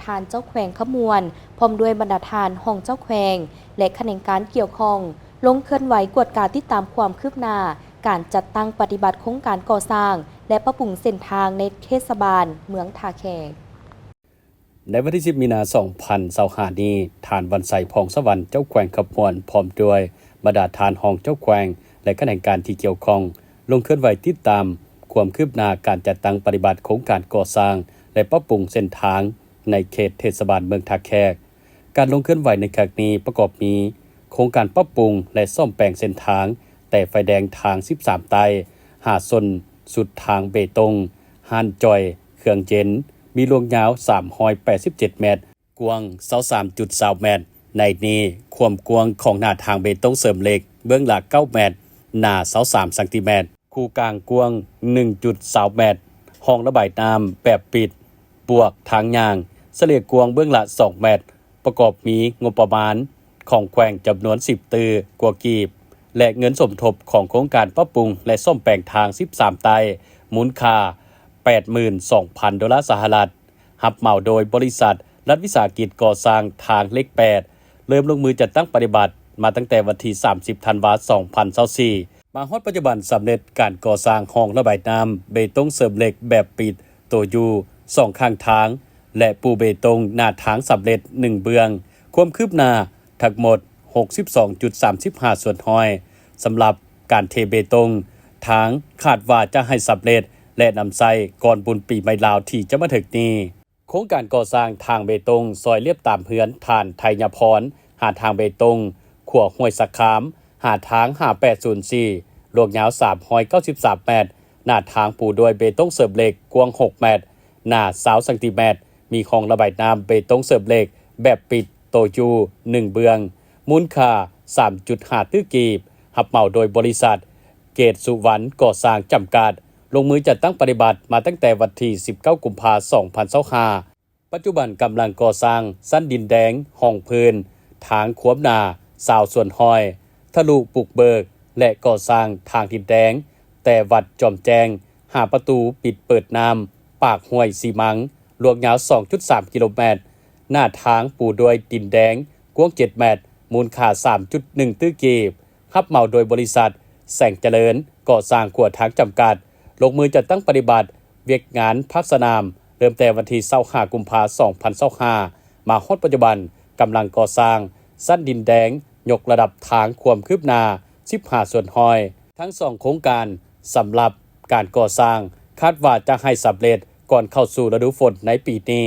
ທ່ານເຈົ້າແຂວງຄຳມ່ວນ ພ້ອມດ້ວຍບັນດາທ່ານຮອງເຈົ້າແຂວງ ແລະ ຂະແໜງການກ່ຽວຂ້ອງ ລົງເຄື່ອນໄຫວກວດກາຕິດຕາມຄວາມຄືບໜ້າການຈັດຕັ້ງປະຕິບັດໂຄງການກໍ່ສ້າງ ແລະ ປັບປຸງເສັ້ນທາງໃນເທດສະບານເມືອງທ່າແຂກ. ໃນວັນທີສິບ ມີນາ ສອງພັນຊາວຫ້ານີ້, ທ່ານ ວັນໄຊ ພອງສະຫວັນ ເຈົ້າແຂວງຄຳມ່ວນ ພ້ອມດ້ວຍບັນດາທ່ານຮອງເຈົ້າແຂວງ ແລະ ຂະແໜງການທີ່ກ່ຽວຂ້ອງ ລົງເຄື່ອນໄຫວຕິດຕາມຄວາມຄືບໜ້າການຈັດຕັ້ງປະຕິບັດໂຄງການກໍ່ສ້າງ ແລະ ປັບປຸງເສັ້ນທາງໃນເຂດເທດສະບານເມືອງທ່າແຂກ. ການລົງເຄື່ອນໄຫວໃນຄັ້ງນີ້ປະກອບມີ ໂຄງການປັບປຸງ ແລະ ສ້ອມແປງເສັ້ນທາງແຕ່ໄຟແດງທາງສິບສາມໃຕ້ ຫາຊົນສຸດທາງເບຕົງ, ຮ້ານຈ່ອຍເຄື່ອງເຢັນ, ມີລວງຍາວສາມຮ້ອຍແປດສິບເຈັດແມັດ, ກວ້າງຊາວສາມຈຸດຊາວແມັດ. ໃນນີ້, ຄວາມກວ້າງຂອງໜ້າທາງເບຕົງເສີມເຫຼັກເບື້ອງລະເກົ້າແມັດ, ໜາຊາວສາມຊັງຕີແມັດ, ຄູກາງກວ້າງໜຶ່ງຈຸດຊາວແມັດ, ຮ່ອງລະບາຍນ້ຳແບບປິດ ບວກທາງຍ່າງ ສະເລ່ຍກວ້າງເບື້ອງລະສອງແມັດ, ປະກອບມີງົບປະມານຂອງແຂວງຈຳນວນສິບຕື້ກວ່າກີບ ແລະ ເງິນສົມທົບຂອງໂຄງການປັບປຸງ ແລະ ສ້ອມແປງທາງສິບສາມໃຕ້ ມູນຄ່າແປດໝື່ນສອງພັນໂດລາສະຫະລັດ, ຮັບເໝົາໂດຍບໍລິສັດລັດວິສາຫະກິດກໍ່ສ້າງທາງເລກແປດ, ເລີ່ມລົງມືຈັດຕັ້ງປະຕິບັດມາຕັ້ງແຕ່ວັນທີສາມສິບ ທັນວາ ສອງພັນຊາວສີ່ ມາຮອດປັດຈຸບັນສຳເລັດການກໍ່ສ້າງຮ່ອງລະບາຍນ້ຳເບຕົງເສີມເຫຼັກແບບປິດໂຕຢູສອງຂ້າງທາງ ແລະ ປູເບຕົງໜ້າທາງສຳເລັດໜຶ່ງເບື້ອງ, ຄວາມຄືບໜ້າທັງໝົດຫົກສິບສອງຈຸດສາມສິບຫ້າສ່ວນຮ້ອຍ. ສຳລັບການເທເບຕົງ, ທາງຄາດວ່າຈະໃຫ້ສຳເລັດ ແລະ ນຳໃຊ້ກ່ອນບຸນປີໃໝ່ລາວທີ່ຈະມາເຖິງນີ້. ໂຄງການກໍ່ສ້າງທາງເບຕົງຊອຍລຽບຕາມເຮືອນທ່ານ ໄທຍະພອນ ຫາທາງເບຕົງຂົວຫ້ວຍສະຄາມ ຫາທາງຫ້າແປດສູນສີ່ ລວງຍາວສາມຮ້ອຍເກົ້າສິບສາມແມັດ, ໜ້າທາງປູດ້ວຍເບຕົງເສີມເຫຼັກກວ້າງຫົກແມັດ, ໜາຊາວຊັງຕີແມັດ, ມີຮ່ອງລະບາຍນ້ຳເບຕົງເສີມເຫຼັກແບບປິດໂຕຢູໜຶ່ງເບື້ອງ, ມູນຄ່າສາມຈຸດຫ້າຕື້ກີບ, ຮັບເໝົາໂດຍບໍລິສັດ ເກດສຸວັນກໍ່ສ້າງຈຳກັດ, ລົງມືຈັດຕັ້ງປະຕິບັດມາຕັ້ງແຕ່ວັນທີສິບເກົ້າ ກຸມພາ ສອງພັນຊາວຫ້າ. ປັດຈຸບັນກຳລັງກໍ່ສ້າງຊັ້ນດິນແດງຮອງພື້ນທາງຄວາມໜາຊາວສ່ວນຮ້ອຍ ທະລຸບຸກເບີກ ແລະ ກໍ່ສ້າງທາງດິນແດງແຕ່ວັດຈອມແຈ້ງຫາປະຕູປິດເປີດນ້ຳປາກຫ້ວຍຊີມັງ, ລວງຍາວສອງຈຸດສາມກິໂລແມັດ, ໜ້າທາງປູດ້ວຍດິນແດງກວ້າງເຈັດແມັດ, ມູນຄ່າສາມຈຸດໜຶ່ງຕື້ກີບ, ຮັບເໝົາໂດຍບໍລິສັດແສງຈະເລີນກໍ່ສ້າງຂົວທາງຈຳກັດ, ລົງມືຈັດຕັ້ງປະຕິບັດວຽກງານພາກສະໜາມ ເລີ່ມແຕ່ວັນທີຊາວຫ້າ ກຸມພາ ສອງພັນຊາວຫ້າ ມາຮອດປັດຈຸບັນ, ກຳລັງກໍ່ສ້າງຊັ້ນດິນແດງຍົກລະດັບທາງ, ຄວາມຄືບໜ້າສິບຫ້າສ່ວນຮ້ອຍ ທັງສອງໂຄງການ. ສຳລັບການກໍ່ສ້າງ ຄາດວ່າຈະໃຫ້ສຳເລັດກ່ອນເຂົ້າສູ່ລະດູຝົນໃນປີນີ້.